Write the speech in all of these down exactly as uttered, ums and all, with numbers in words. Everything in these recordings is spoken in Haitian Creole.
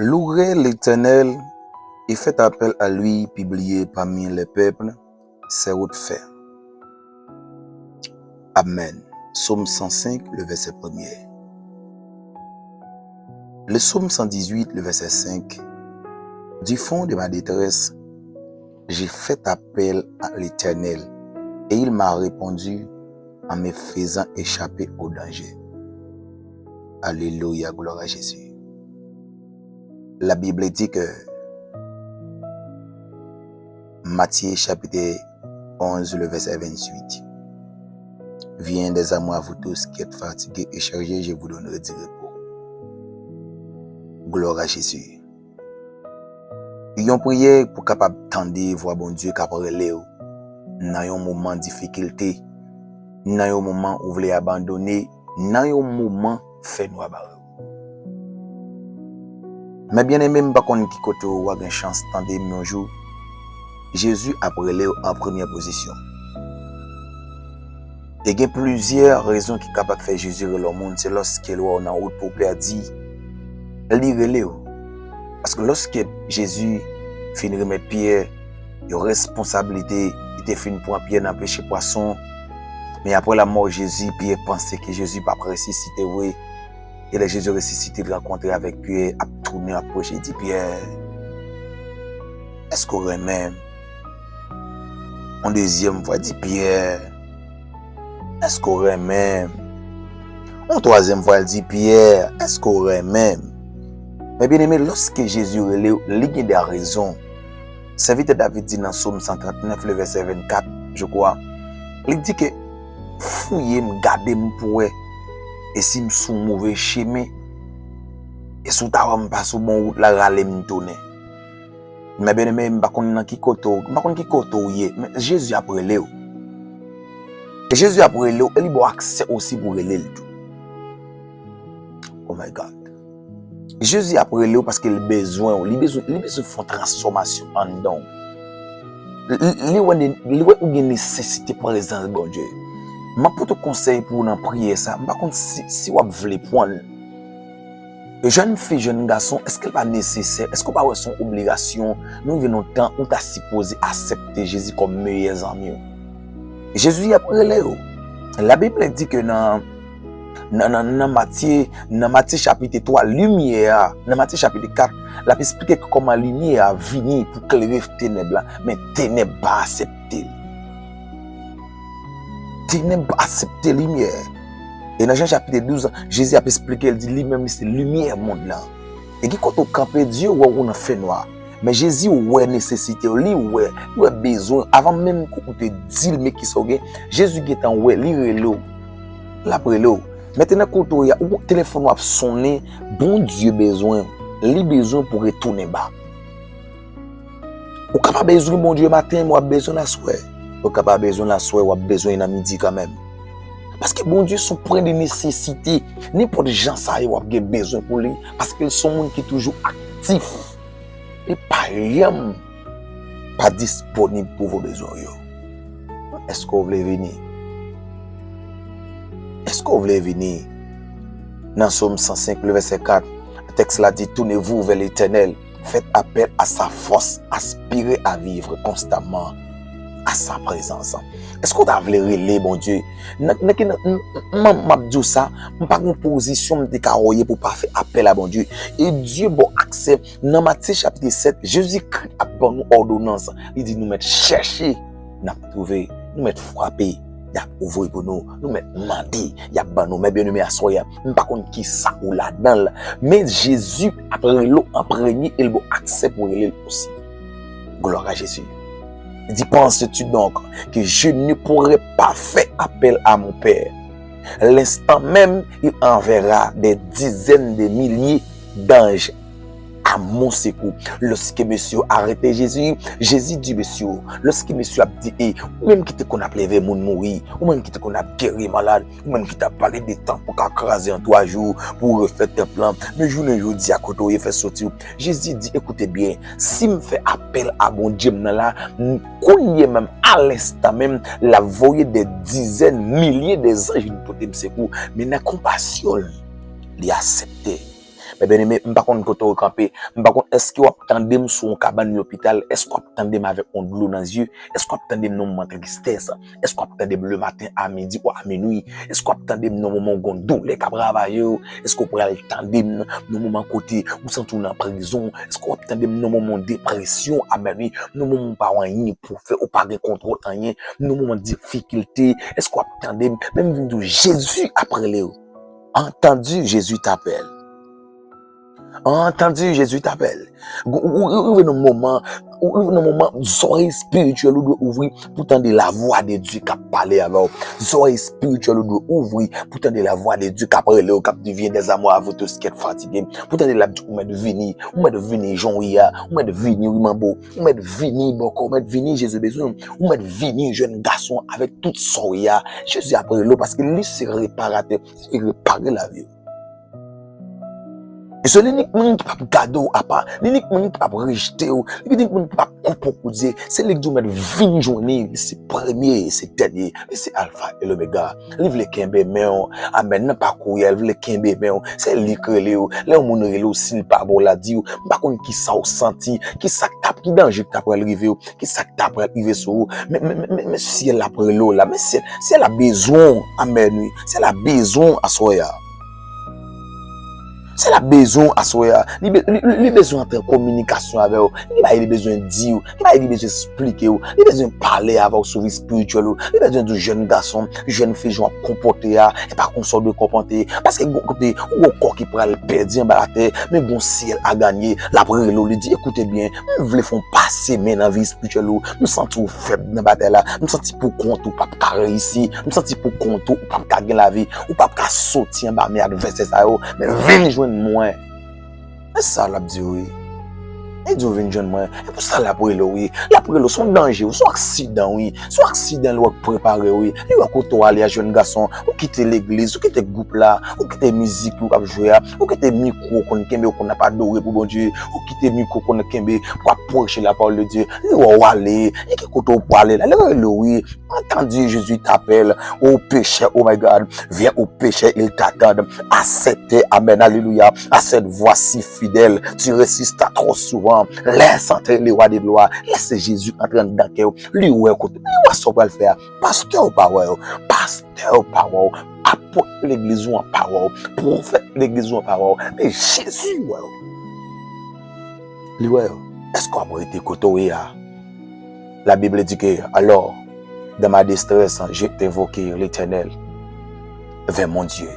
Louez l'Éternel et faites appel à lui, publiez parmi les peuples ses routes faites. Amen. Psaume cent cinq, le verset premier. Le psaume cent dix-huit, le verset cinq. Du fond de ma détresse, j'ai fait appel à l'Éternel et il m'a répondu en me faisant échapper au danger. Alléluia, gloire à Jésus. La Bible dit que Matthieu chapitre onze, le verset vingt-huit. Viens dès amours à vous tous qui êtes fatigués et chargés, je vous donnerai du repos. Gloire à Jésus. Yon priyè pou kapab tande vwa Bondye k ap rele w nan yon moman difikilte, nan yon moman ou vle abandone, nan yon moman fènwa bare w. Men byeneme, m pa konn ki kote w a gen chans tande m yon jou. Jezi ap rele w an premyè pozisyon. E gen plizyè rezon ki kapab fè Jezi rele yon moun. Se lòske l wè w nan wout pou w pèdi, li rele w. Paske lòske Jezi fin remèt Pyè yon responsablite, li te fin pran Pyè nan peche pwason, men apre lanmò Jezi, Pyè panse ke Jezi p ap resisite vre. E lè Jezi resisite, l rankontre avèk Pyè, ap tounen, ap preche, li di, Pyè, èske w renmen m? Yon dezyèm fwa, li di, Pyè, èske w renmen m? Yon twazyèm fwa, li di, Pyè, èske w renmen m? Men byeneme, lòske Jezi rele w, li gen de rezon. Sèvitè David di nan Sòm san trannèf, le vèsè vennkat, je crois, li di ke, fouye m, gade m pou wè, e si m sou move chemen, e si w ta wè m pa sou bon wout la, rale m tounen. Men byeneme, m pa konn nan ki kote w, m pa konn ki kote w ye, men Jezi ap rele w. E Jezi ap rele w, e li ba w aksè osi pou w rele l tou. Oh my God. Jezi ap rele w paske li bezwen w, li bezwen, li bezwen fè yon transfòmasyon anndan w. Li, li, li wè ne-, li wè ou gen nesesite prezans Bondye. M ap pote w konsèy pou w nan priyè sa, m pa konn si, si w ap vle pran l. Jèn fi, jèn gason, èske l pa nesesè? Èske w pa wè se yon obligasyon? Nou rive nan yon tan ou ta sipoze aksepte Jezi kòm meyè zanmi w. Jezi ap rele w. Labib di ke nan, nan, nan, nan Matye, nan Matye chapit twa, limyè a, nan Matye chapit kat, l ap esplike kòman limyè a vini pou klere tenèb la, men tenèb pa aksepte l. Tenèb pa aksepte limyè. E nan Jan chapit douz, Jezi ap esplike, l di li menm li se limyè mond lan. E gen kote w kanpe, Dye wè w nan fènwa. Men Jezi wè nesesite w, li wè, li wè bezwen w. Avan menm ke ou te di l men kisa w gen, Jezi gentan wè, li rele w. L ap rele w. Mentnan kote w ye a, ou telefòn w ap sonnen, Bondye bezwen w. Li bezwen w pou retounen ba. Ou ka pa bezwen Bondye maten, men w ap bezwen l aswè. Ou ka pa bezwen l aswè, w ap bezwen l nan midi kanmenm. Paske Bondye se yon pwen de nesesite. Nenpòt jan sa ye, w ap gen bezwen pou li. Paske l se yon moun ki toujou aktif. Li pa janm pa disponib pou ouvri bezwen w yo. Èske w vle vini? Èske w vle vini? Nan Sòm san senk, le vèsè kat, tèks la di, tournez-vous vers l'Éternel, faites appel à sa force, aspirez à vivre constamment à sa présence. Èske w ta vle rele Bondye? Nan, nan ki, nan, m, m, m ap di w sa, m pa gen pozisyon m te ka ou ye pou pa fè apèl a Bondye. E Dye ba w aksè. Nan Matye chapit sèt, Jezikri ap ban nou òdonans. Li di nou mèt chèche, n ap twouve, nou mèt frape, y ap ouvri pou nou, nou mèt mande, y ap ban nou. Men byeneme, aswè a, m pa konn kisa ou ladan l, men Jezi ap rele w an premye e l ba w aksè pou w rele l osi. Gloire à Jésus. Li di, penses-tu donc que je ne pourrai pas faire appel à mon Père? L'instant même, il enverra des dizaines de milliers d'anges à mon secours. Lòske mesye yo arete Jezi, Jezi di mesye yo, lòske mesye yo ap di, e, ou menm ki te konn ap leve moun mouri, ou menm ki te konn ap geri malad, ou menm ki t ap pale de tanp ou ka kraze an twa jou pou w refè tanp lan, men jounen jodi a kote w ye fè soti w? Jezi di, ekoute byen, si m fè apèl a Bondye m nan la, m, kounye menm, a lenstan menm, l ap voye dè dizèn milye dè zanj vin pote m sekou, men nan konpasyon l, li aksepte. Mè byeneme, m pa konn kote w kanpe. M pa konn èske w ap tande m sou yon kabann lopital. Èske w ap tande m avèk yon dlo nan zye? Èske w ap tande m nan moman tristès? Èske w ap tande m lematen, a midi ou a minui? Èske w ap tande m nan moman w gen yon doulè k ap ravaje w? Èske w pral tande m nan moman kote ou santi w nan prizon? Èske w ap tande m nan moman depresyon, amèn wi, nan moman w pa wè anyen pou w fè, ou pa gen kontwòl anyen, nan moman difikilte? Èske w ap tande m? Men m vin di w, Jezi ap rele w. Entendu, Jésus t'appelle. Entendu, Jésus t'appelle. Ou, ou, ou rive nan moman, ou rive nan moman, zòrèy espirityèl ou dwe ouvri pou tande lavwa de Dye k ap pale avè w. Zòrèy espirityèl ou dwe ouvri pou tande lavwa de Dye k ap rele w, k ap di, Viens dès amours, à vous tous qui êtes fatigués. Pou tande l ap di, ou mèt vini, ou mèt vini jan w ye a, ou mèt vini wi manbo, ou mèt vini bòkò, ou mèt vini Jezi bezwen w, ou mèt vini jèn gason avèk tout sa w ye a. Jezi ap rele w paske li se reparatè, li repare lavi w. E se li inik moun ki p ap gade w apa, li inik moun ki p ap rejte w, li inik moun ki p ap koupe w koudye. Se li k di w mèt vin jwenn li, li se premye, li se dènye, li se alfa e lomega. Li vle kenbe men w, amèn, nan pakou a, li vle kenbe men w. Se li k rele w. Lè yon moun rele w, si l pa ba w l a di w, m pa konn kisa w santi, kisa k t ap, ki danje k t ap pral rive w, kisa k t ap pral rive sou ou. Men, men, men, men, men syèl la ap rele w la, men syèl, syèl la bezwen w, amèn wi. Syèl la bezwen w aswè a. Syèl la bezwen w aswè a. Li, be- li, li, li bezwen antre an kominikasyon avè w. Gen bagay li bezwen di w. Gen bagay li bezwen esplike w. Li bezwen pale avè w sou vi espirityèl ou. Li bezwen di w, jèn gason, jèn fi, jan w ap konpòte a, e pa konsa w dwe konpòte. Paske gon kote, ou gon kò ki pral pèdi anba latè, men gon syèl a ganye. L ap rele w, li di, ekoute byen, m vle fè w pase men nan vi espirityèl ou. M santi w fèb nan batay la. M santi poukont ou p ap ka reyisi. M santi poukont ou, ou p ap ka gen lavi. Ou p ap ka soti anba men advèsè sa yo. Men vin jwenn mwen. E sa l ap di w, wi. Li di w vin jwenn mwen. E pou sa l ap rele w, wi. L ap rele w, se yon danje, wi. Se yon aksidan, wi. Se yon aksidan li wè k prepare w, wi. Li wè kote w ale a, jèn gason. Ou kite legliz, ou kite gwoup la, ou kite mizik ou k ap jwe a, ou kite mikwo w konn kenbe, ou konn ap adore pou Bondye, ou kite mikwo w konn kenbe pou ap preche la parole de Dieu. Li wè w ale, li gen kote w prale la, li rele w, wi. Entendu, Jésus t'appelle. Ô pécheur, oh my God, viens, ô pécheur, il t'attend. À cette heure, amen, alléluia. À cette voix si fidèle, tu résistes trop souvent. Laisse entrer le roi de gloire. Laisse Jésus entrer dans ton cœur. Li wè kote, li wè sa w pral fè a. Pastè ou pa wè yo. Pastè ou pa wè yo. Apot legliz ou an pa wè yo. Pwofèt legliz ou an pa wè yo. Men Jezi wè yo. Li wè yo. Èske w ap rete kote w ye a? La Bible dit que, alors, dans ma détresse, j'ai invoqué l'Éternel vers mon Dieu.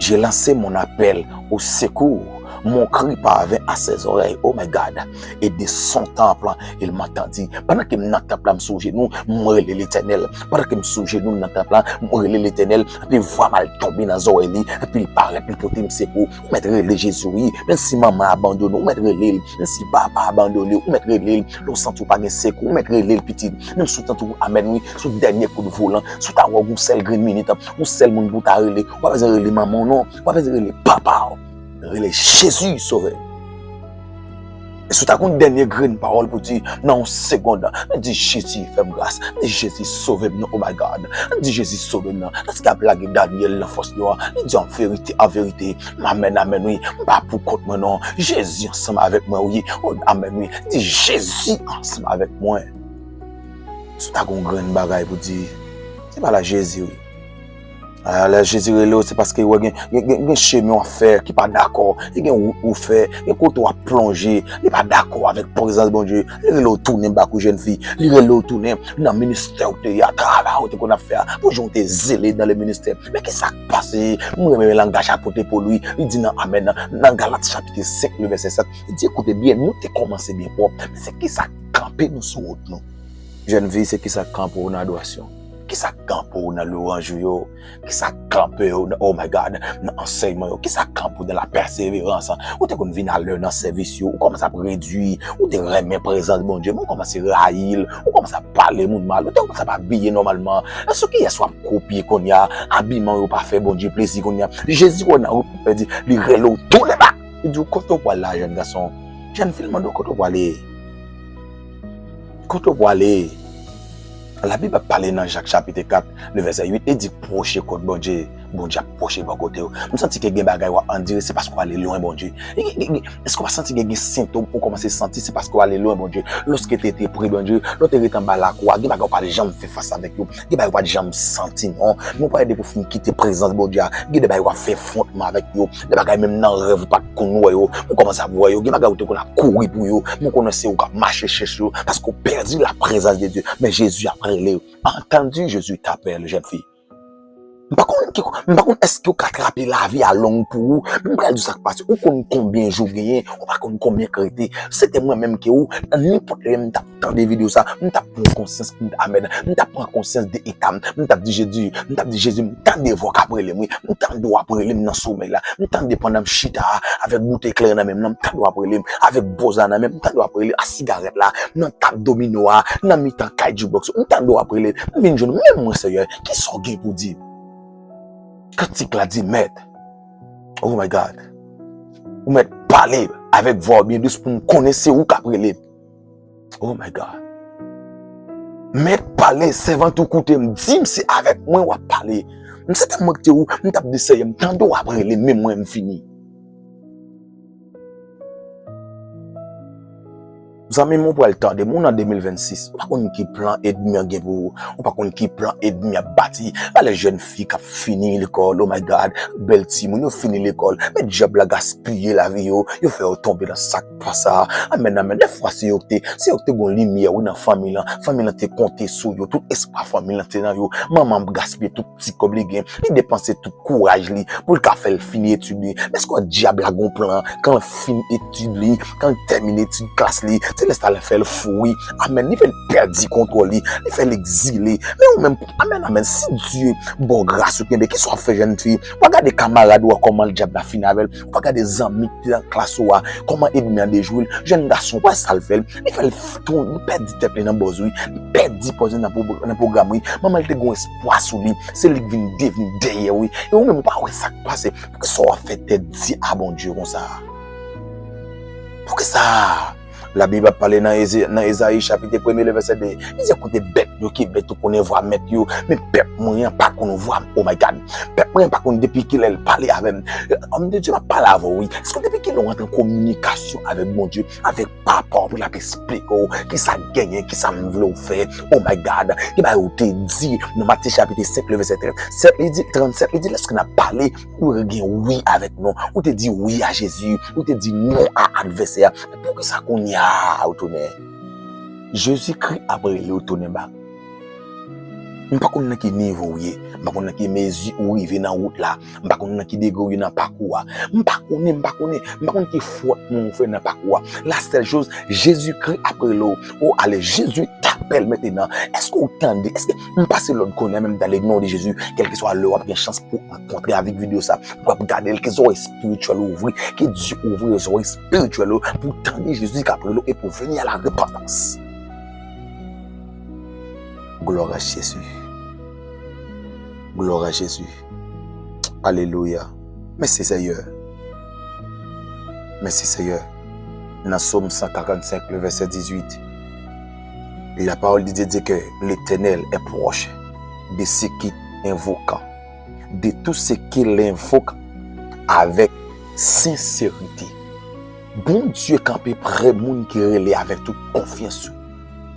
J'ai lancé mon appel au secours. Mon cri parvint à ses oreilles. Oh my God. Et de son temple, il m'entendit. Pandan ke m nan tanp la, m sou jenou, m rele Letènèl. Pandan ke m sou jenou, m nan tanp la, m rele Letènèl. Epi vwa m al tonbe nan zòrèy li. Epi l parèt, li pote m sekou. Ou mèt rele Jezi, wi. Menm si manman abandone w, ou mèt rele l. Menm si papa abandone w, ou mèt rele l. Lè w santi w pa gen sekou, ou mèt rele l, pitit. Menm si w tande w, amèn, wi, sou dènye kout volan, si w ta wè w gen yon sèl grenn minit, yon sèl moun pou w ta rele, w pa bezwen rele manman w, non. W pa bezwen rele papa w. Rele Jezi, sovè. E si w ta gen yon dènye grenn pawòl pou di nan yon segonn, di, Jezi, fè m gras. Di, Jezi, sove m, non. Oh my God. Di, Jezi, sove m, non. Nan sa k ap lage Danyèl nan fòs nwa, li di, an verite, an verite, amèn, amèn, wi. M pa pou kont mwen, non. Jezi ansanm avèk mwen, wi. Oh, amèn, wi. Di, Jezi ansanm avèk mwen. Si w ta gen yon grenn bagay pou di, se pa la Jezi, wi. A, lè Jezi rele w, se paske l wè gen, gen, gen, gen chemen w ap fè ki pa dakò, li gen wout ou fè, gen kote w ap plonje, li pa dakò avèk prezans Bondye. Li rele w tounen bak ou, jèn fi. Li rele w tounen nan ministè w te ye a, travay ou te konn ap fè a, pou jan w te zele dans le ministère. Men ki sa k pase? M renmen langaj apot Pòl, wi. Li di nan, amèn, nan, nan Galat chapit senk, le vèsè sèt, li di, ekoute byen, nou te kòmanse byen pwòp, men se ki sa k kanpe nou sou wout nou? Jèn fi, se ki sa k kanpe w nan adorasyon? Ki sa k kanpe w nan lwanj ou yo? Ki sa k kanpe w nan, oh my God, nan ansèyman yo? Ki sa k kanpe w nan lapèseverans? Ou te konn vin alè nan sèvis yo, ou kòmanse ap redui, ou te renmen prezans Bondye, men ou kòmanse rayi l, ou kòmanse ap pale moun mal, ou te kòmanse ap abiye nòmalman. Èske kiyès w ap kopye kounye a? Abiman yo pa fè Bondye plezi kounye a. Jezi wè w nan wout ou pèdi, li rele w tounen bak. Li di w, kote w pral la, jèn gason? Jèn fi, l mande w, kote w prale? Kote w prale? Labib ap pale nan Jak chapit kat, le vèsè uit, li di, pwoche kot Bondye. Bondye ap pwoche bò kote w. M santi ke gen bagay w ap andire, se paske w ale lwen Bondye. Gen, gen, gen, èske w pa santi gen, gen sentòm ou kòmanse santi, se paske w ale lwen Bondye? Lòske te, te pre Bondye, lè w te rete anba lakou a, gen bagay w pa t janm fè fas avèk yo, gen bagay w pa t janm santi, non. Men w pa ede pou fin kite prezans Bondye a, gen de bagay w ap fè afwontman avèk yo, de bagay menm nan rèv ou pa t konn wè yo, ou kòmanse ap wè yo, gen bagay ou te konn ap kouri pou yo, men w konnen se ou k ap mache chèche yo, paske w pèdi la prezans de Dye, men Jezi ap rele w. Antandi, Jezi t apèl, jèn fi. M pa konn ki, m pa konn èske w ka trape lavi a long pou ou. M pral di w sa k pase. Ou konn konbyen jou w genyen, ou pa konn konbyen k rete. Se te mwen menm ke ou, nan nenpòt lè m t ap tande videyo sa, m t ap pran konsyans, m t, amèn, m t ap pran konsyans de eta m. M t ap di Jezi, m t ap di Jezi, m tande vwa w k ap rele m, wi. M tande w ap rele m nan somèy la. M tande pandan m chita a, avèk boutèy kleren nan men m nan, m tande w ap rele m, avèk bòz la nan men m, m tande w ap rele a sigarèt la, nan tab domino a, nan mitan kay jukebox, m tande w ap rele, m vin jwenn ou, men mwen, Seyè, kisa w gen pou di m? Kantik la di, Mèt, oh my God, ou mèt pale avèk vwa w byen dous pou m konnen se ou k ap rele m. Oh my God. Mèt pale, sèvant ou koute m, di m se avèk mwen w ap pale. M se tèlman te ou, m t ap di, Seyè, m tande w ap rele m, men mwen m fini. Zanmi m, ou pral tande m, ou nan de mil vennsis, ou pa konn ki plan ènmi an gen pou ou, ou pa konn ki plan ènmi ap bati. Gade jèn fi k ap fini lekòl, oh my God, bèl timoun, yo fini lekòl, men dyab la gaspiye lavi yo, yo fè yo tonbe nan sa k pa sa. Amèn, amèn. Dèfwa, se yo k te, se yo k te gon limyè, wi, nan fanmi lan. Fanmi lan te konte sou yo, tout espwa fanmi lan te nan yo. Manman ap gaspiye tout ti kòb li gen, li depanse tout kouraj li pou l ka fè l fini etid li. Men èske w wè dyab la gon plan, kan l fin etid li, kan l tèmine etid klas li, se lè sa l fè l fou, wi. Amèn. Li fè l pèdi kontwòl li, li fè l egzile. Men ou menm, amèn, amèn. Si Dye ba w gras ou kenbe, kisa w ap fè, jèn fi? W ap gade kamarad ou a, kòman dyab la fini avè l. W ap gade zanmi ki te nan klas ou a, kòman ènmi an dejwe l. Jèn gason, w wè sa l fè l? Li fè l f-, tou, li pèdi tèt li nan bòz, wi. Li pèdi pòz li nan pwo-, nan pwogram, wi. Manman l te gon espwa sou li. Se li k vin devni dèyè, wi. E ou menm, ou pa wè sa k pase. Poukisa w ap fè tèt di a Bondye konsa? Poukisa? Labib ap pale nan Eze-, nan Ezayi chapit premye, le vèsè de. Li di, koute bèt yo, ki bèt ou konnen vwa mèt yo, men pèp mwen an pa konn vwa m. Oh my God. Pèp mwen an pa konn depi kilè l pale avè m. Òm de Dye, m ap pale avè w, wi. Èske depi kilè w antre an kominikasyon avèk Bondye, avèk papa w, pou l ap eksplike w kisa k genyen, kisa m vle w fè? Oh my God. Ki bagay ou te di nan Matye chapit senk, le vèsè trant-, sèt, li di, trannsèt, li di, lèske n ap pale, ou gen wi avèk non. Ou te di wi a Jezi, ou te di non a advèsè a. Poukisa kounye a ou tounen? Jezikri ap rele w tounen bak. M pa konn nan ki nivo w ye. M pa konn nan ki mezi ou rive nan wout la. M pa konn nan ki degre w ye nan pakou a. M pa konnen, m pa konnen. M pa konn ki fwòtman w fè nan pakou a. La sèl choz, Jezikri ap rele w. O, ale, Jezi t'appelle maintenant. Èske w tande? Èske m pase lòd kounye a menm dans le nom de Jésus? Kèlkeswa lè w ap gen chans pou w rankontre avèk videyo sa, w ap gade l, ke zòrèy espirityèl ou ouvri, ke Dye ouvri zòrèy espirityèl ou pou w tande Jezi k ap rele w e pou w vini a la repantans. Gloire à Jésus. Gloire à Jésus. Alelouya. Mèsi, Seyè. Mèsi, Seyè. Nan Sòm san karannsenk, le vèsè dizuit, la parole de Dieu dit que l'Éternel est proche de ceux qui invoquent, de tous ceux qui l'invoquent avec sincérité. Bondye kanpe prè moun ki rele avèk tout konfyans yo,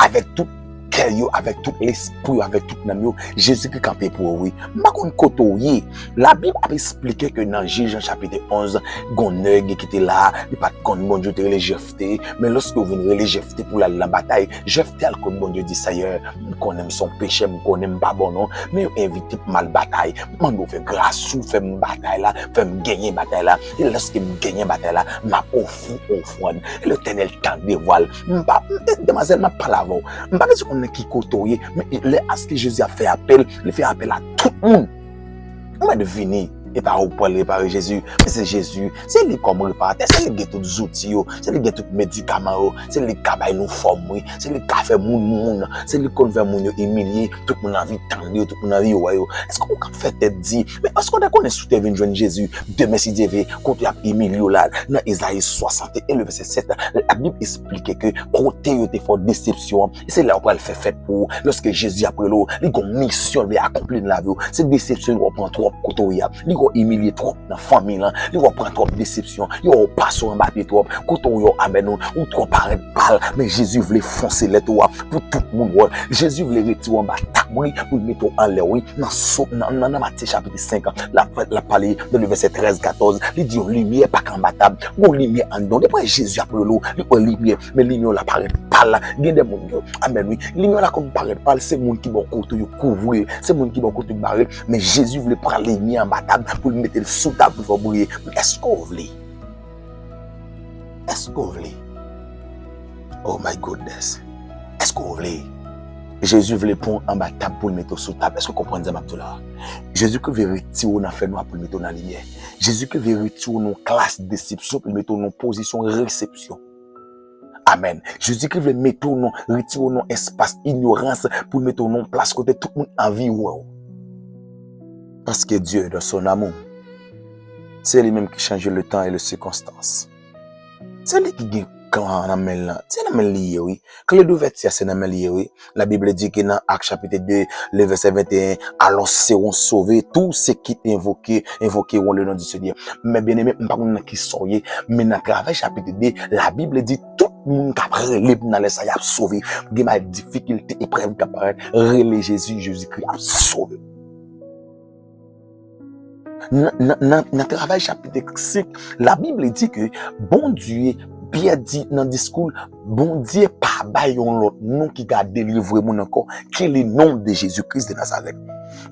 avèk tout kè yo, avèk tout lespri yo, avèk tout nanm yo. Jezikri kanpe pou yo, wi. M pa konn kote w ye. Labib ap esplike ke nan Jij Jan chapit onz, gon nèg ki te la, li pa t konn Bondye, te rele Jefte. Men lòske yo vin rele Jefte pou l al nan batay, Jefte al kot Bondye, di, Seyè, m konnen m se yon pechè, m konnen m pa bon non, men yo envite m al batay. M mande w fè gras ou fè m batay la, fè m genyen batay la. E lèske m genyen batay la, m ap ofri w ofrann. E Letènèl tande vwa l. M pa, m, e, demwazèl, m ap pale avè w. M pa bezwen konn nan ki kote w ye, men lè aske Jezi ap fè apèl, li fè apèl a tout moun. Ou mèt vini. E pa ou k pral repare Jezi, men se Jezi. Se li kòm reparatè, se li k gen tout zouti yo, se li k gen tout medikaman yo, se li k ka bay nou fòm, wi, se li k ka fè moun moun, se li k konn fè moun yo imilye, tout moun anvi tande yo, tout moun anvi wè yo. Èske w k ap fè tèt di, men èske w te konnen si w te vin jwenn Jezi, demen si Dye vle, kote y ap imilye w la, nan Ezayi swasanteyen, le vèsè sèt, Labib esplike ke kote yo te fè w desepsyon an, e se la yo pral fè fèt pou ou. Lòske Jezi ap rele w, li gon misyon li vle akonpli nan lavi w. Se desepsyon li wè w pran twòp kote w ye a. Li wè w imilye twòp nan fanmi lan. Li wè w pran twòp desepsyon. Yo wè w pase w anba pye twòp. Kote w ye w, amèn, ou, ou twò parèt pal. Men Jezi vle fon selèt ou a pou tout moun wè w. Jezi vle retire w anba tab, wi, pou l mete w anlè, wi. Nan so, nan, nan, nan Matye chapit senk, l ap, l ap pale nan le vèsè trèz, katòz. Li di yon limyè pa ka anba tab. Gon limyè anndan w. Depi Jezi ap rele w, li wè limyè. Men limyè w la parèt pal. Gen de moun yo, amèn, wi. Limyè w la konn parèt pal, se moun ki bò kote w yo kouvri l, se moun ki bò kote w yo bare l. Men Jezi vle pran limyè anba tab pou l mete l sou tab pou l fè w briye. Men èske w vle? Èske w vle? Oh my goodness. Èske w vle? Jezi vle pran w anba tab pou l mete w sou tab. Èske w konprann sa m ap di w la? Jezikri vle retire w nan fènwa pou l mete w nan limyè. Jezikri vle retire w nan yon klas desepsyon pou l mete w nan yon pozisyon resepsyon. Amèn. Jezikri vle mete w nan, retire w nan espas inyorans pou l mete w nan yon plas kote tout moun anvi wè w. Parce que Dieu, dans son amour, se li menm ki chanje le tan e le sikonstans. Se li ki gen kle a nan men l lan. Se nan men l li ye, wi. Kle douvèti a, se nan men l li ye, wi. Labib di ke nan Ak chapit de, le vèsè venteyen, alors seront sauvés tous ceux qui invoquer, invoqueront le nom du Seigneur. Men byeneme, m pa konn nan ki sa w ye, men nan Travay chapit de, Labib di tout moun k ap rele m nan lè sa, y ap sove. Gen bay difikilte, eprèv k ap parèt, rele Jezi, Jezikri ap sove. Nan, nan, nan, nan Travay chapit senk, Labib di ke Bondye, Pyè di nan diskou l, Bondye pa bay yon lòt non ki ka delivre moun ankò ke le nom de Jésus-Christ de Nazareth.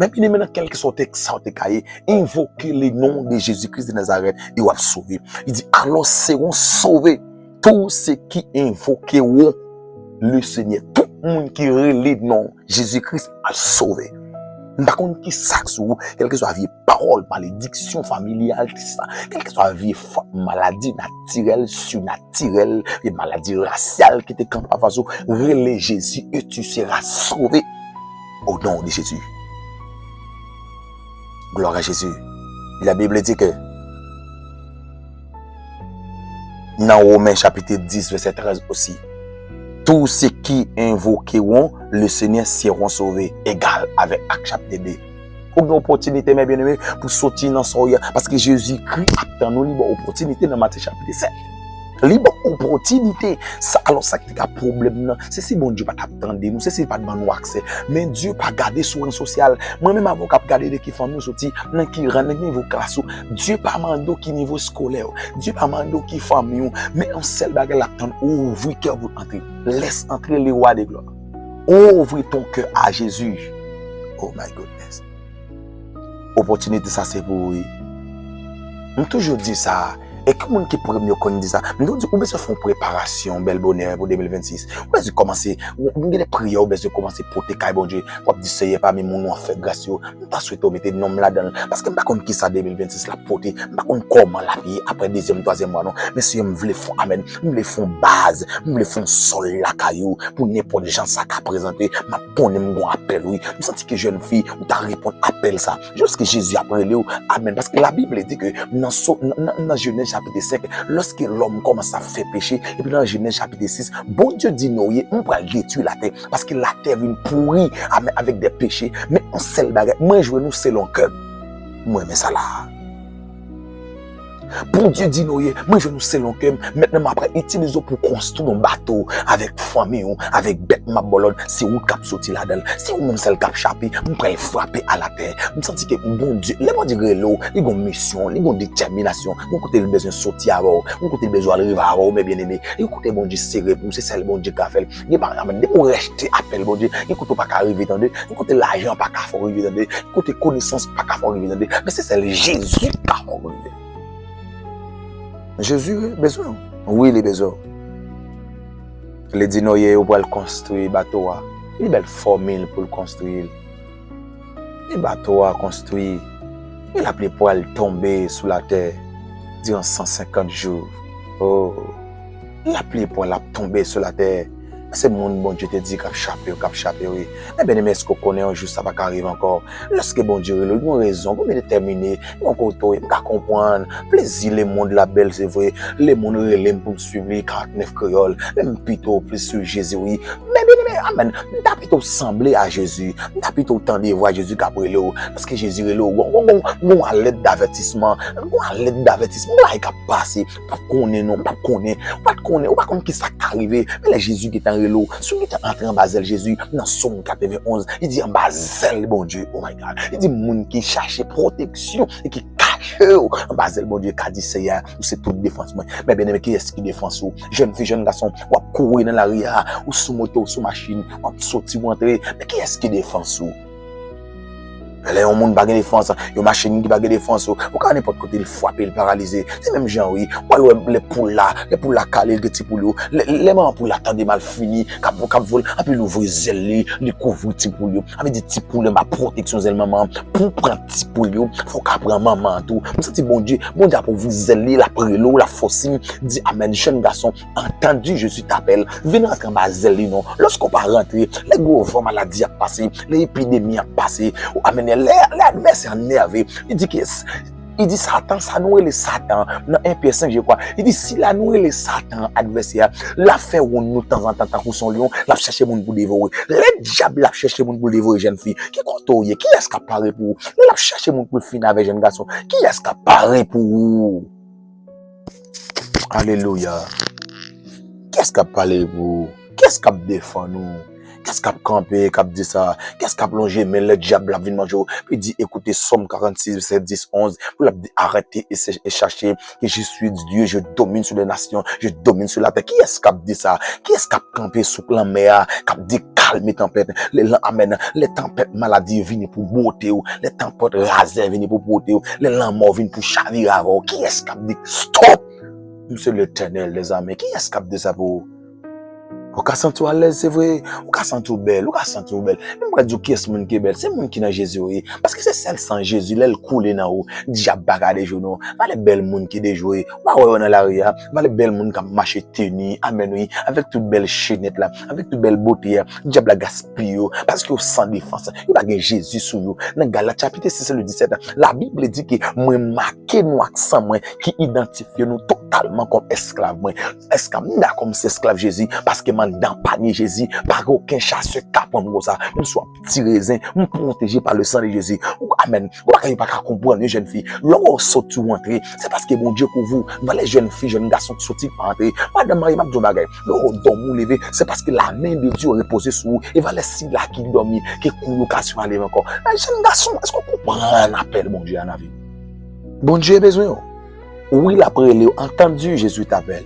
Men byeneme, nan kèlkeswa w te, sa w te ka ye, invoke le nom de Jésus-Christ de Nazareth e w ap sove. Li di, alors seront sauvés tous ceux qui invoqueront le Seigneur. Tout moun ki rele non Jezikri ap sove. M pa konn ki sa k sou ou, kèlkeswa vye pawòl, malediksyon familyal, tout sa, kèlkeswa vye fòt maladi natirèl, sinatirèl, vye maladi rasyal ki te kanpe anfas ou, rele Jezi et tu seras sauvé. Au nom de Jésus. Gloire à Jésus. La Bible dit que nan Women chapit dis, vèsè trèz osi, tous ceux qui invoqueront le Seigneur seront sauvés, egal avèk Ak chapit de. Ou gen opòtinite, men byeneme, pou soti nan sa w ye a, paske Jezikri ap tann ou, li ba w opòtinite nan Matye chapit sèt. Li ba w opòtinite. Sa, alò, sa ki te ka pwoblèm nan, se si Bondye pa t ap tande nou, se si li pa t ban nou aksè. Men Dye pa gade sou ran sosyal. Mwen menm avè w k ap gade de ki fanmi w soti, nan ki ran, nan ki nivo klas ou. Dye pa mande w ki nivo eskolè w. Dye pa mande w ki fanmi w. Men yon sèl bagay l ap tann, ouvri kè w pou l antre. Laisse entrer le roi de gloire. Ouvre ton cœur à Jésus. Oh my goodness. Opòtinite sa se pou ou, wi. M toujou di sa. E ki moun ki premye konn di sa? M toujou di, ou bezwen fè yon preparasyon bèl bonè pou de mil vennsis. Ou bezwen kòmanse, ou, ou gen de priyè ou bezwen kòmanse pote kay Bondye. W ap di, Seyè, pami moun ou ap fè gras yo, m ta swete w mete non m ladan l. Paske m pa konn kisa de mil vennsis la pote. M pa konn kòman l ap ye apre dezyèm, twazyèm mwa, non. Men Seyè, m vle fè yon amèn. M vle fè yon baz. M vle fè yon sòl lakay ou. Pou nenpòt jan sa ka prezante, m ap konnen m gon apèl, wi. M santi ke jèn fi, ou ta reponn apèl sa. Jiske Jezi ap rele w. Amèn. Paske Labib di ke nan so, nan, nan, nan Jenèz chapit senk, lòske lòm kòmanse ap fè peche, epi nan Jenèz chapit sis, Bondye di Noye, m pral detwi latè. Paske latè vin pouri, amèn, avèk de peche. Men yon sèl bagay, mwen jwenn ou selon kè m. Mwen renmen sa la. Bondye di Noye, mwen jwenn ou selon kè m, mentnan m ap itilize w pou konstwi yon bato avèk fanmi w, avèk bèt m ap ba w lòd, se ou k ap soti ladan l, se ou menm sèl k ap chape, m pral frape alatè. M santi ke Bondye, lè Bondye rele w, li gon misyon, li gon detèminasyon, gon kote li bezwen soti avè w, gon kote li bezwen al rive avè w, men byeneme, gon kote Bondye sere pou ou, se sèl Bondye k ka fè l. Gen pa, depi w rejte apèl Bondye, gen kote w pa ka rive, tande, gen kote lajan pa ka fè w rive, tande, gen kote konesans pa ka fè w rive, tande, men se sèl Jezi k ka fè w rive. Jezi bezwen w. Wi, li bezwen w. Li di Noye, ou pral konstwi bato a. Li ba l fòmil pou l konstwi l. Li bato a konstwi. E lapli pral tonbe sou latè diran san senkant jou. Oh, lapli pral ap tonbe sou latè. Se moun Bondye te di k ap chape yo, k ap chape yo, wi. Men byeneme, èske w konnen yon jou sa pa ka rive ankò? Lèske Bondye rele w, gen yon rezon, Bondye detèmine, gen yon kote w ye, m ka konprann. Plezi lemonn la bèl, se vre. Lemonn rele m pou m swiv li, karantnèf kreyòl. Men m pito plis swiv Jezi, wi. Men byeneme, amèn. M ta pito sanble a Jezi. M ta pito tande vwa Jezi k ap rele w. Paske Jezi rele w. Gon, gon, gon, gon alèt davètisman. Gon alèt davètisman. Gon bagay k ap pase. Ou p ap konnen non. Ou p ap konnen. Ou pa t konnen. Ou pa konn ki sa k ta rive. Men lè Jezi gentan rele w, si w gentan antre anba zèl Jezi, nan Sòm katrevenn onz, li di anba zèl Bondye. Oh my God. Li di moun ki chache pwoteksyon e ki kache w anba zèl Bondye ka di Seyè, ou se tout defans mwen. Men byeneme, kiyès ki defans ou? Jèn fi, jèn gason, w ap kouri nan lari a, ou sou moto, ou sou machin, w ap soti, w antre. Men kiyès ki defans ou? Lè yon moun pa gen defans, yon machin ki pa gen defans, ou ka nenpòt kote, li frape, li paralize. Se menm jan, wi. W al wè lè poul la, lè poul la kale, l gen ti poul yo. Lè, lè manman poul la tande malfini, k ap, k ap vole, anpi l ouvri zèl li, li kouvri ti poul yo. Sa vle di ti poul yo anba pwoteksyon zèl manman an. Pou w pran ti poul yo, fò w ka pran manman an tou. M santi Bondye, Bondye ap ouvri zèl li, l ap rele w, l ap fè w siy, di amèn, jèn gason, entendi Jésus t'appelle. Vin rantre anba zèl li non. Lòske w pa rantre, lè gwo van maladi ap pase, lè epidemi ap pase, amèn, lè, lè advèsè an nève, li di kiyès? Li di Satan, sa nou rele Satan, nan en Pyè senk, je crois. Li di, sila nou rele Satan, advèsè a, l ap fè wonn nou tanzantan tankou se yon lyon, l ap chèche moun pou devore. Lè dyab la ap chèche moun pou l devore, jèn fi, ki kote w ye? Kiyès k ap pare pou ou? Lè l ap chèche moun pou l fini avèk jèn gason, kiyès k ap pare pou ou? Alelouya. Kiyès k ap pale pou ou? Kiyès k ap defann ou? Kiyès k ap kanpe, k ap di sa? Kiyès k ap lonje men lè dyab la ap vin manje w? Li di, écoutez Psaume quarante-six, verset dix, onze, pou l ap di, arrêtez et ch-, et sachez que je suis Dieu, je domine sur les nations, je domine sur la terre. Kiyès k ap di sa? Kiyès k ap kanpe sou lanmè a, k ap di, kalme tanpèt? Lè lan-, amèn. Lè tanpèt maladi vini pou bwote w, lè tanpèt razè vini pou bwote w, lè lanmò vini pou chavire avè w, kiyès k ap di, stop? M se Letènèl dèzame. Kiyès k ap di sa pou ou? Ou ka santi w alèz, se vre. Ou ka santi w bèl, ou ka santi w bèl. Men m pral di w kiyès moun ki bèl. Se moun ki nan Jezi yo ye. Paske se sèl san Jezi, lè l koule nan ou, dyab pa ka dejwe non. Valè bèl moun ki dejwe. Ou pa wè yo nan lari a. Valè bèl moun k ap mache teni, amèn, wi, avèk tout bèl chenèt la, avèk tout bèl bote a. Dyab la gaspiye yo, paske yo san defans. Yo pa gen Jezi sou yo. Nan Galat chapit sis, le disèt, Labib di ke mwen make nou ak san mwen, ki idantifye nou totalman kòm esklav mwen. Esklav, m dakò m se esklav Jezi, paske m anndan panye Jezi, pa gen okenn chasè k ka pran m konsa. M sou ap ti rezen, m pwoteje pa le san de Jezi. Ou, amèn. Ou pa ka, yo pa ka konprann, wi, jèn fi. Lè w soti w antre, se paske Bondye kouvri w. Valè jèn fi, jèn gason k soti k pa antre. Madanm marye, m ap di w bagay. Lè w dòmi w leve, se paske la men de Dye repoze sou ou. E valè sila ki dòmi, ke kou yo ka swale ankò. Jèn gason, èske w konprann apèl Bondye a nan vi w? Bondye bezwen w. Wi, l ap rele w. Entendi Jésus t'appelle.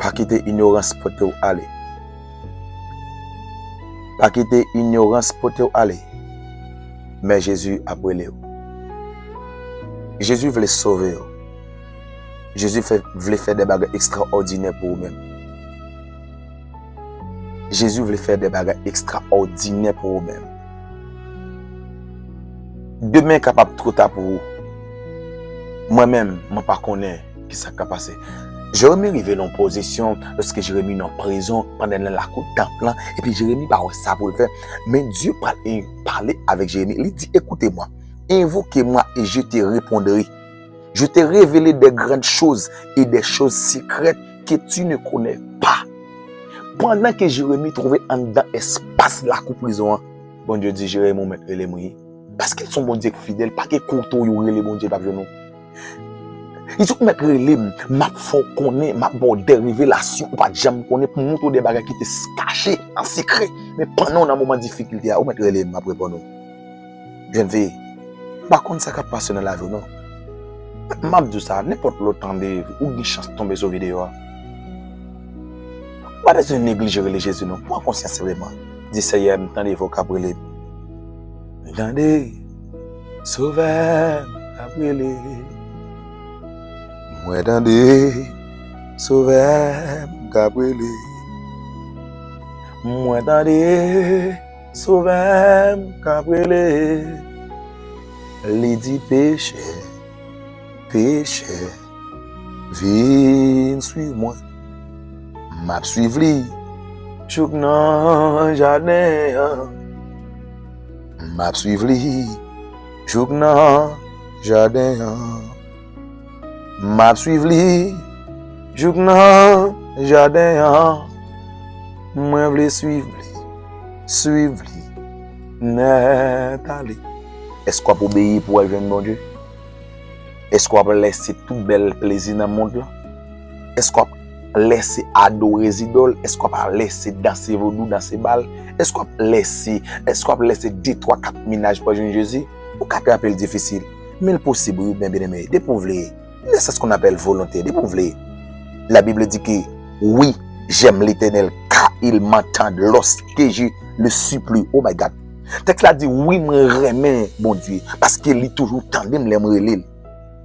Pa kite inyorans pote w ale. Pa kite inyorans pote w ale. Men Jezi ap rele w. Jezi vle sove w. Jezi fè, vle fè de bagay ekstraòdinè pou ou menm. Jezi vle fè de bagay ekstraòdinè pou ou menm. Demen kapab twò ta pou ou. Mwen menm, mwen pa konnen ki sa k ka pase. Jeremi rive nan pozisyon lòske Jeremi nan prizon pandan nan lakou tanp lan, epi Jeremi pa wè sa pou l fè. Men Dye pral e pale avèk Jeremi. Li di, écoutez-moi, invoquez-moi et je te répondrai. Je te révélé des grandes choses et des choses secrètes que tu ne connais pas. Pandan ke Jeremi twouve anndan espas lakou prizon an, Bondye di Jeremi, ou mèt rele m wi. Paske l se yon Bondye k fidèl, pa gen kote w rele Bondye, l p ap jwenn ou. Li di ou mèt rele m, m ap fè w konnen, m ap ba w de revelasyon ou pa t janm konnen pou m montre w de bagay ki te kache an sekrè. Men pandan w nan moman difikilte a, ou mèt rele m, m ap reponn ou. Jèn fi, m pa konn sa k ap pase nan lavi w non. M ap di w sa, nenpòt lè w tande, ou gen chans tonbe sou videyo a. Ou pa bezwen neglije rele Jezi non. Pran konsyans vreman. Di, Seyè, m tande vwa w k ap rele m. M tande Sovè m k ap rele. Mwen tande Sovè m k ap rele. Mwen tande Sovè m k ap rele. Li di, "Pechè, pechè, vin swiv mwen." M ap swiv li jouk nan jaden an. M ap swiv li jouk nan jaden an. M ap swiv li jouk nan jaden an. Mwen vle swiv li, swiv li nèt ale. Èske w ap obeyi pou w al jwenn Bondye? Èske w ap lèse tout bèl plezi nan mond lan? Èske w ap lèse adore zidòl? Èske w ap lèse danse vodou, danse bal? Èske w ap lèse, èske w ap lèse de, twa, kat mennaj pou w al jwenn Jezi? Ou ka trape l difisil, men l posib wi, byen byeneme. Depi w vle, nesans qu'on appelle volonté, depi w vle. La Bible dit que oui, j'aime l'Éternel, car il m'entend lorsque je le supplie. Oh my God. Tèks la di, wi, mwen renmen Bondye, paske li toujou tande m lè m rele l.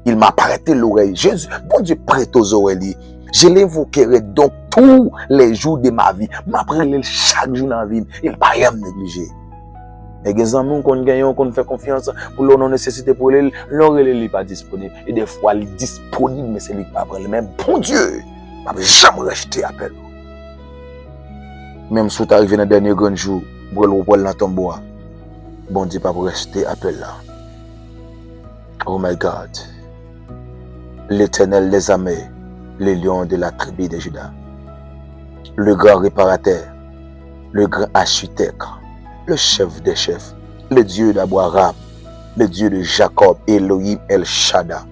Il m'a prêté l'oreille. Jezi, Bondye prete w zòrèy li. Je l'invoquerai donc tous les jours de ma vie. M ap rele l chak jou nan vi m. E l pa janm neglije. E gen zanmi w konn genyen, w konn fè konfyans pou lè w nan nesesite pou rele l, lè w rele l, li pa disponib. E dèfwa, li disponib, men se li k pa pran l. Men Bondye p ap janm rejte apèl ou. Menm si w ta rive nan dènye grenn jou, w pral, w pral nan tonbo a, Bondye p ap rejte apèl la. Oh my God. L'Éternel des armées, le lion de la tribu de Juda, le grand réparateur, le grand architecte, le chef des chefs, le Dieu d'Abraham, le Dieu de Jacob, Elohim El Shaddai.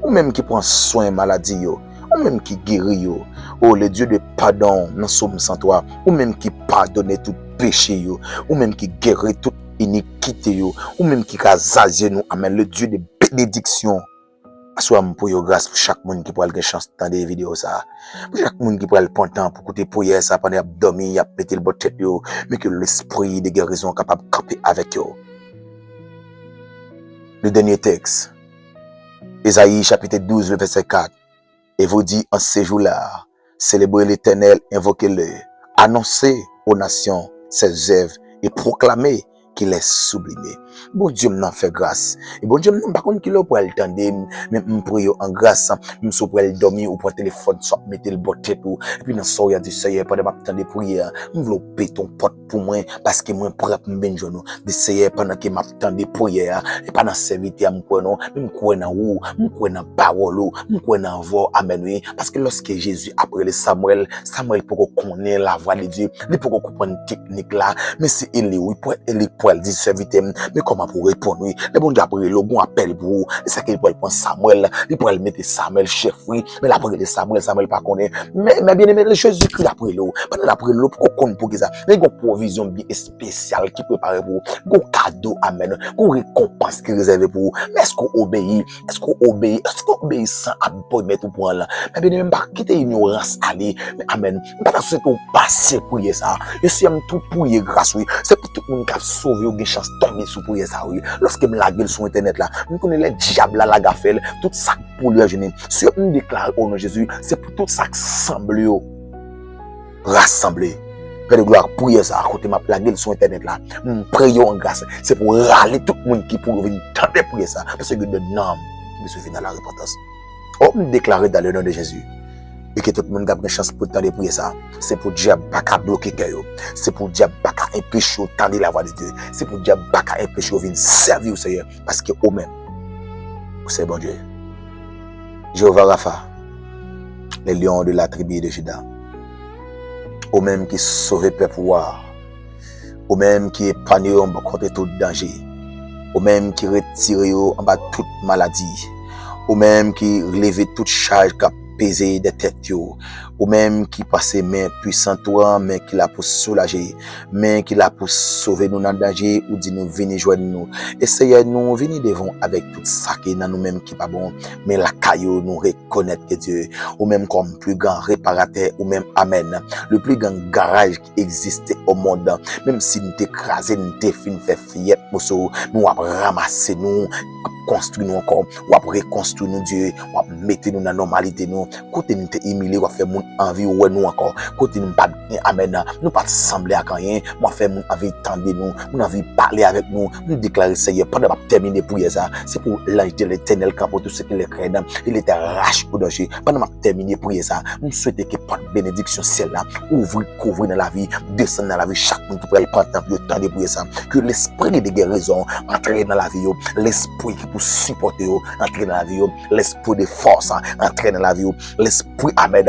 Ou menm ki pran swen maladi yo, ou menm ki geri yo. O le Dieu de pardon nan Sòm san twa, ou menm ki padone tout peche yo, ou menm ki geri tout inikite yo, ou menm ki razazye nou. Amèn. Le Dieu de bénédiction. Aswè a, m priye w gras pou chak moun ki pral gen chans tande videyo sa a. Pou chak moun ki pral pran tan pou koute priyè sa a pandan y ap dòmi, y ap mete l bò tèt yo, men ke lespri de gerizon kapab kanpe avèk yo. Le dènye tèks, Ezayi chapit douz, le vèsè kat. Et vous dit en ce jour-là, célébrez l'Éternel, invoquez-le, annoncez aux nations ses œuvres et proclamez qu'il est sublime. Bondye m nan fè gras. E Bondye m nan, m pa konn kilè w pral tande m, men m priye w an gras. Menm si w pral dòmi, ou pran telefòn, swa w mete l bò tèt ou. Epi nan sòrè a, di, Seyè, pandan m ap tande priyè a, m vle w pete yon pòt pou mwen, paske mwen prè pou m vin jwenn ou. Di, Seyè, pandan ke m ap tande priyè a, e pa nan sèvitè a m kwè non, men m kwè nan ou, m kwè nan pawòl ou, m kwè nan vwa w. Amèn, wi. Paske lòske Jezi ap rele Samwèl, Samwèl poko konnen lavwa de Dye, li poko konprann teknik la, men se Eli, wi, pwèt Eli k pral di sèvitè m, men kòman pou w reponn, wi. Lè Bondye ap rele w, gon apèl pou ou, e sa ke li pral pran Samwèl, li pral mete Samwèl chèf, wi, men l ap rele Samwèl, Samwèl pa konnen. Men, men byeneme, Jezikri ap rele w, pandan l ap rele w, ou poko konn poukisa, men gon pwovizyon byen espesyal ki prepare pou ou, gon kado, amèn, gon rekonpans ki rezève pou ou. Men èske w obeyi? Èske w obeyi? Èske w obeyisan a pwomèt ou pran l? Men byeneme, m pa kite inyorans ale. Men amèn. M pa ta swete w pase priyè sa a. E Seyè m tou priye gras, wi. Se pou tout moun k ap sove yo gen chans tonbe sou priyè sa a, wi. Lòske m lage l sou entènèt la, m konnen lè dyab la lage afè l, tout sa k pou li a jwenn li. Seyè m deklare o non Jezi, se pou tout sa k sanble yo rasanble. Pè de glwa, priyè sa a, kote m ap lage l sou entènèt la, m priye w an gras, se pou w rale tout moun ki pou yo vin tande priyè sa a, paske gen de nanm ki bezwen vin a la repantans. O, m deklare dans le nom de Jésus, e ke tout moun k ap gen chans pou tande priyè sa a, se pou dyab pa ka bloke kè yo, se pou dyab pa ka enpeche yo tande lavwa de Dye, se pou dyab pa ka enpeche yo vin sèvi w, Seyè, paske ou menm, ou se Bondye. Jewova Rafa, le lion de la tribu de Juda. Ou menm ki sove pèp ou a. Ou menm ki epanye yo anba kont tout danje. Ou menm ki retire yo anba tout maladi. Ou menm ki leve tout chaj k ap peze de tèt yo. Ou menm ki pase men pwisan ou an, men ki la pou soulaje, men ki la pou sove nou nan danje, ou di nou vini jwenn nou. E Seyè, nou vini devan w avèk tout sa ki nan nou menm ki pa bon, men lakay ou nou rekonèt ke Dye, ou menm kòm pli gran reparatè, ou menm, amèn, le pli gran garaj ki egziste o mond. Menm si n te kraze, n te fin fè fiyèt moso, men w ap ranmase nou, w ap konstwi nou ankò, w ap rekonstwi nou, Dye, w ap mete nou nan nòmalite nou. Kote n te imilye, w ap fè moun anvi wè nou ankò. Kote nou pa t gen amèn, nou pa t sanble ak anyen. M ap fè moun anvi tande nou, moun anvi pale avèk nou. M deklare, Seyè, pandan m ap tèmine priyè sa, se pou lanj de Letènèl kanpe otou seki lè krèn e Letènèl rache o danje. Pandan m ap tèmine priyè sa, m swete ke pòt benediksyon syèl la ouvri, kouvri nan lavi, desann nan lavi chak moun ki pral pran tan pou yo tande priyè sa. Ke lespri de gen rezon antre nan lavi yo, lespri ki pou sipòte yo antre nan lavi yo, lespri de fòs antre nan lavi yo, lespri amèn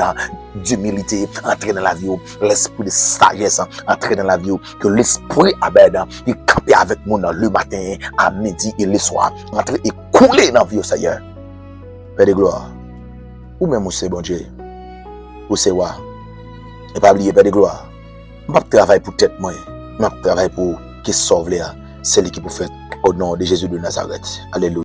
dimilite antre nan lavi yo, lespri de sajès antre nan lavi yo, ke lespri amèn ki kanpe avèk moun nan le maten, a midi e le swa antre e koule nan vi yo, Seyè. Pè de glwa, ou menm ou se Bondye, ou se wa. E pa bliye, Pè de glwa, m p ap travay pou tèt mwen, m ap travay pou ki sa w vle a, se li ki pou fèt, o non de Jezi de Nazarèt. Alelouya.